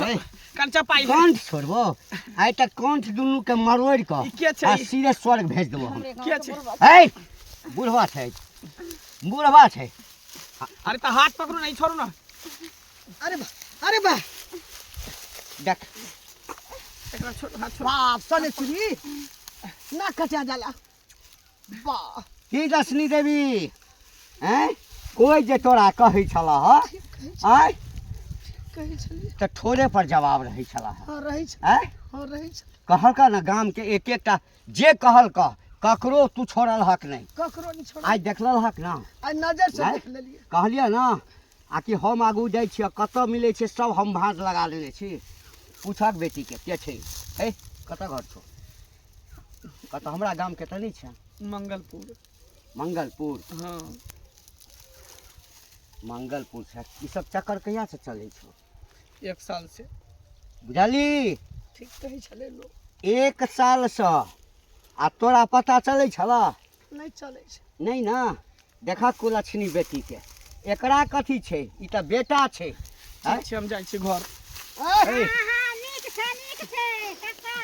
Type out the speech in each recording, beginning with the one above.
छोड़ कंचा पाई कंठ छोड़बो आइ तक कंठ दुनू के मरोड़ कऽ ई के छै? आ सीधे स्वर्ग भेज देबो हम के छै हे बुढ़वा छै बुढ़वा छै अरे तऽ हाथ पकड़ू नहीं छोड़ू ना अरे बा अरे बा देख एकरा छोड़ हाथ छोड़ बाप सने छुरी ना कटा जाला वाह की दसनी देवी हैं कोई जे तोरा कहै छलह ह आँय कहै छलियै तऽ ठोरे पर जवाब रहै छलह हँ रहै छै आँय हँ रहै छै कहलक ने गामके एक एकटा जे कहलक ककरो तू छोड़ल हक नहि ककरो नहि छोड़ आइ देखल हक ने आइ नजर से आँय? देख लेलियै कहलियै ने आ कि हम आगू जाइ छियै कतऽ मिलै छै सब हम भाँज लगा लेने छी पूछक बेटीके के छै हे कतऽ घर छौ कतऽ हमरा गामके तऽ नहि छै मंगलपुर मंगलपुर हाँ मंगलपुर छै ई सब चक्कर कहियासँ चलै छौ एक साल से बुझली ठीक कहै छलै लोक एक सालसँ आ तोरा पता चलै छलऽ नहि चलै छै नहि ने देखा कुलक्षणी बेटीके एकरा कथी छै ई तऽ बेटा छै ठीक छै हम जाइ छी घर ए, हाँ, नीक छै नीक छै काका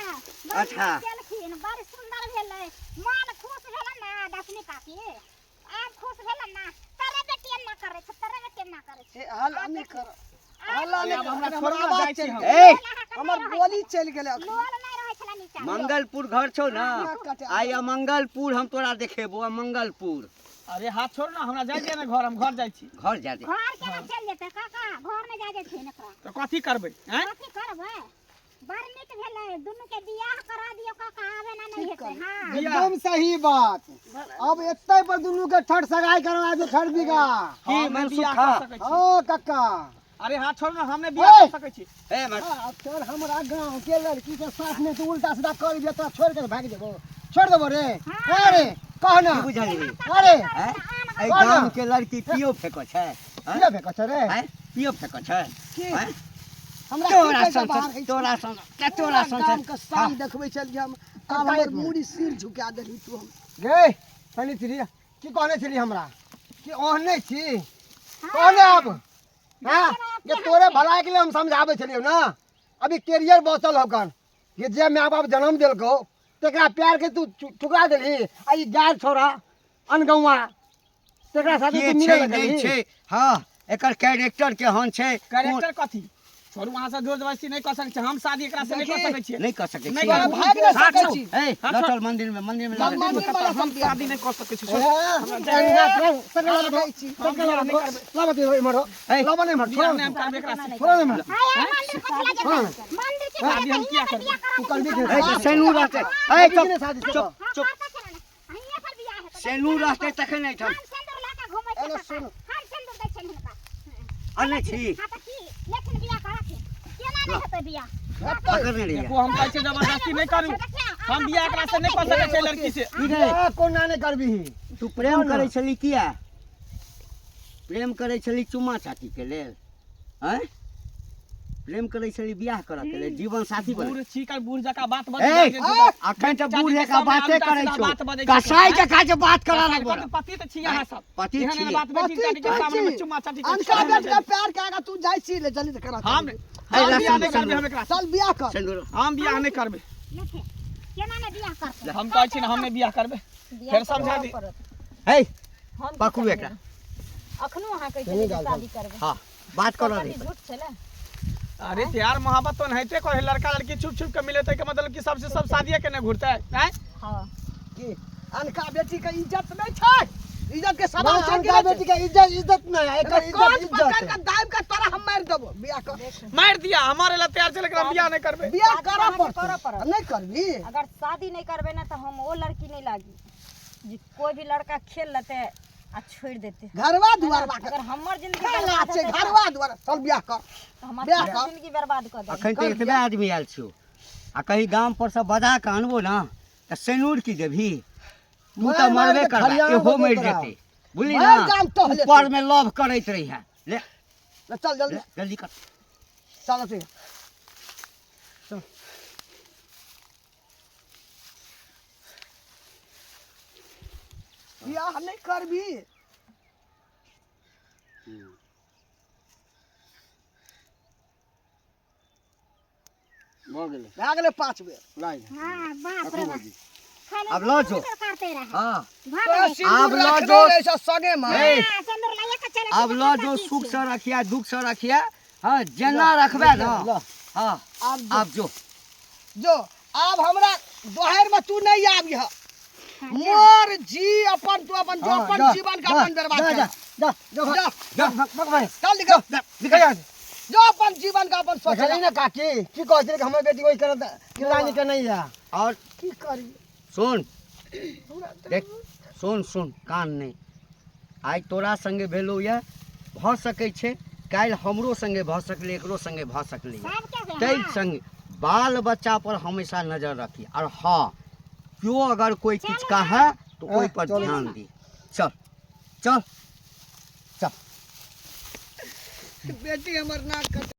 बड़ अच्छा। नीक केलखिन बड़ सुन्दर भेलै मन खुश भेलै ने दसनी काकी आब खुश भेलै ने तोरे बेटी एना करै छै तोरे बेटी एना करै छै ए हल्ला नहि कर हल्ला नहि आब हमरा कर छोड़ू हमर ना, आवाज जाइ छी चलि हम। गेल ए हमर बोली चलि गेलै अखन लोल नहि रहै छलै नीचा मंगलपुर घर छौ ने नाक कटा आइ मंगलपुर हम तोरा देखेबो मंगलपुर अरे हाथ छोड़ ना हमरा जाय दिया ना घर हम घर जाइ छी घर जा दे घर केना चलि जेतै काका घर नहि जाय देथिन एकरा तऽ कथी करबै आँय कथी करबै बड़ नीक भेलै दुनू के बियाह करा दियौ काका आबे ना नहि हेतै हां एकदम सही बात अब एते पर दुनू के ठठ सगाई करवा दे ठठ बीघा की हम नहि मनसुख बियाह खा? कऽ सकै छी ओ कक्का अरे हाथ छोड़ ना हम नहि बियाह कऽ सकै छी ए मत आ, तोर हमरा गांव के लड़की के साथ में तू उल्टा सीधा कर दिया तोरा छोड़ के भाग जेबो छोड़ देबो रे अरे कह ना की बुझलही अरे हैं? एहि कह ना गाम के लड़की पियो फेको छै हैं? किया फेको छै रे हैं? पियो फेको छै की? हैं? हमरा तोरा की कहै सन बाहर होइ छै? तोरा सन तोरा सन गाम के शान देखबै छलियै हम आब हमर मूड़ी सिर झुका देलही तू हम गे सनी श्री की कहने छली हमरा कि ओहने छी कहने आब हाँ ये तोरे भलाई के लिए हम समझाबै छलियौ ना अभी कैरियर बचल हकन ये जे माय बाप जन्म देलकौ तेकरा प्यार के तू ठुकरा देलही आ ई गाय छोरा अनगौआ तेकरा साथे के तू मिले छै नहि लगलही छै हँ एकर कैरेक्टर केहन छै कैरेक्टर कथी छोड़ू अहाँ से जोर जबरदस्ती नहि कऽ सकै छी हम शादी एकरा से नहि कऽ सकै छियै नहि कऽ सकै नहि छी करब, भागि नहि सकै छी ए हाँ, लऽ चल मंदिर में मंदिर में लऽ चल। मंदिर वाला हम शादी नहि कऽ सकै छी छोड़ू। जाइ छी ए, बियाह नहि हम करबै एकरा से हाय हाय मंदिर कथी लए जेतै मंदिर के शादी हम किया करबै ए, तऽ सेनू रहतै ए चुप चुप हां चुप करता छलै ने हियाँ पर बियाह हेतै सेनू रहतै तखन एहिठाम हम सिन्दूर लऽ कऽ घुमै एने छियै सुन। काका हम सिन्दूर दै छियनि हिनका अनै छी हां तऽ की लेकिन बियाह करथिन केना नहि हेतै बियाह पकड़ने रहियै देखू हम कहै छियै जबरदस्ती नहि करू हम बियाह एकरा से नहि कऽ सकै छियै लड़की से की रे कोना नहि करबिही तू प्रेम करै छली किया प्रेम करै छली चुम्मा चाटी के लेल आँय प्रेम करै छली बियाह करऽ के लेल जीवन साथी बने बूढ़ छी काल बूढ़ जकाँ बात ए बजै अखन तऽ बूढ़ जकाँ बाते करै छौ कसाई जकाँ जे बात करऽ लगबो पति तऽ छी अहाँ सब पति एहन एहन छियै। बात बेटी पति चाटी के तऽ सामने में छी। चुम्मा चाटी के अनका बेट के प्यार के आगा तू जाइ छी ले जल्दी से करा हम ए, हम बियाह लहसुन, नहि करबै हम एकरा से। चल बियाह कर सिन्दूर हम बियाह नहि करबै लेकिन केना नहि बियाह करतै हम कहै छी ने हम नहि बियाह करबै फेर समझा दी हे हम की पकड़ू करबै? एकरा अखनो अहाँ कहै छलियै जे शादी करबै हँ बात करऽ कथी दे झूठ छलै अरे तो यार मोहब्बत तो नहिते करे लड़का लड़की छुप छुप के मिले के मतलब कि सबसे सब शादी के नहीं घुरते हैं हाँ की अनका बेटी के इज्जत नहीं छै इज्जत के सवाल ना, चलि अनका गेल बेटी के इज्जत इज्जत नहीं है एकर कान इज्जत पकड़ इज्जत के दाब के तोरा हम मारि देबो बियाह कर मार दिया हमारे ला तैयार चले हम बियाह नहीं करबे बियाह शादी करऽ अहाँके करऽ पड़तै पड़त। नहीं करबी अगर शादी नहीं करबै ने तऽ हम ओ लड़की नहीं लागी जे कोई भी लड़का खेल लेते आ छोड़ि देते घरवा दुआरवा के अगर हमर जिंदगी खेला बर्बाद छै हेतै तऽ घरवा दुआर चल बियाह कर तऽ हमर बियाह पूरा कर। जिंदगी बर्बाद कऽ देबै अखन तऽ एतबे आदमी आयल छियौ आ कहीं गाम पर से बजा कऽ अनबो ना तऽ सेनूर की देबही तू तऽ मारि मारि मरबे के करबा खलिहान इहो दऽ मरि तोरा। जेतै बुझली मारि ना गाम टहलेतै। ऊपर में लव करैत रही है ले ले चल जल्दी ले, जल्दी कर चल तू बियाह नहीं करबी भऽ गेलै। भए गेलै 5 बेर। लाइ। हाँ, बाप रे बाप। खाली आब लऽ जो। सिन्दूर काटते रहे। हाँ। भऽ तोरा गेलै। सिन्दूर आब लऽ रखने जो। रहै छौ संगे मे। ए, हाँ, सिन्दूर लइए के चलै आब छी, लऽ कतऽ जो, की सुख छी? से रखिया, दुख से रखिया, हाँ जेना रखबे ना। ल। हाँ। आब जो। आब जो। जो, आब हमरा दोहर में तू नहीं आबिह। हाँ, जा। मोर जी अपन तू अपन जो हाँ, अपन जा, जीवन का जा, अपन बर्बाद जा, कर। जा, जा, जो भाग, जा। जा, भाग, भाग, भाग। चल निकल। निकल यहाँ से। जो अपन जीवन का अपन सोच। देखली ना काकी की कहै छलै कि हमर बेटी ओहि करत किरदानी के नहीं है। और की करी? सुन, देख, सुन सुन, कान नहीं। आइ तोरा संगे भेलो यऽ, भऽ सकै छै काल्हि हमरो संगे भऽ सकलै, एकरो संगे भऽ सकलै। सबके ताहि हाँ। संगे बाल बच्चा पर हमेशा नजर रखी। और हाँ, केओ अगर कोई किछु कहै तऽ ओहि पर चलू। ध्यान दी। चल चल चल। बेटी हमर नाक कट।